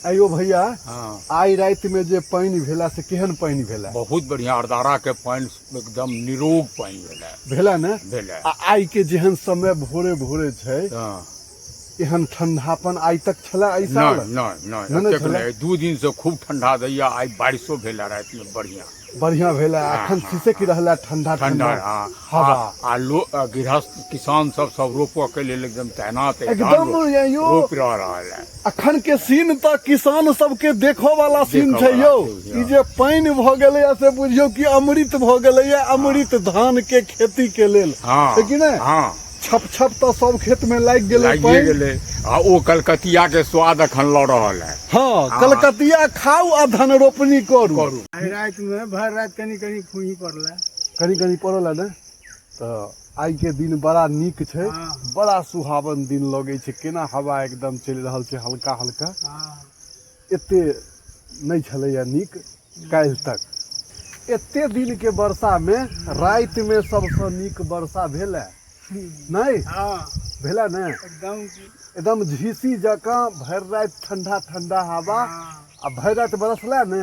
आइयो भैया। हाँ। आइ राति में जे पानि भेला से केहन पानि भेला? बहुत बढ़िया, अरदारा के पानि एकदम निरोग पानि भेला। भेला ने? भेला। आ आइ के जेहन समय भोरे भोरे छै, हाँ। एहन ठंडापन आइ तक छला एहि साल? नहीं नहीं नहीं। नहि, नहि एतेक छलै? नहि, 2 दिन से खूब ठंडा दैया, आइ बारिशो भेला राति में बढ़िया। बढ़िया भेला। हाँ, अखन हाँ, सिसकि रहला ठंडा। ठंडा। ठंडा हाँ। हवा। आ लो आ गृहस्थ किसान सब सब रोपऽ के लेल एकदम तैनात है, धान एकदम यौ। रोप रहल है। अखन के सीन तऽ किसान सबके देखो वाला सीन देखऽ छै वाला यौ। छै, ई जे पानि भऽ गेलैया से बुझियौ कि अमृत भऽ गेलैया, अमृत धान के खेती के लेल। हाँ। है कि नहि? हाँ। छप छप तऽ सब खेत में लागि गेलै लागिए पानि। गेलै आ ओ कलकतिया के स्वाद अखन लऽ रहल है। हाँ। हाँ। कलकतिया खाउ आ धन रोपनी करू। करू। आइ रातिमे भरि राति कनि कनि फूही पड़लै। कनि कनि पड़ल है ने? तऽ आइ के दिन बड़ा नीक छै। हाँ। बड़ा सुहावन दिन लगै छै। केना हवा एकदम चलि रहल छै हल्का हल्का। हाँ। एते नहि छलैया नीक काल्हि तक। एते दिन के वर्षा में राति में सबसँ नीक वर्षा भेलै नहि? हाँ। भेलै ने? एकदम। एकदम झीसी जकाँ भरि राति ठंडा ठंडा हवा। हाँ। आ भरि राति बरसलै ने?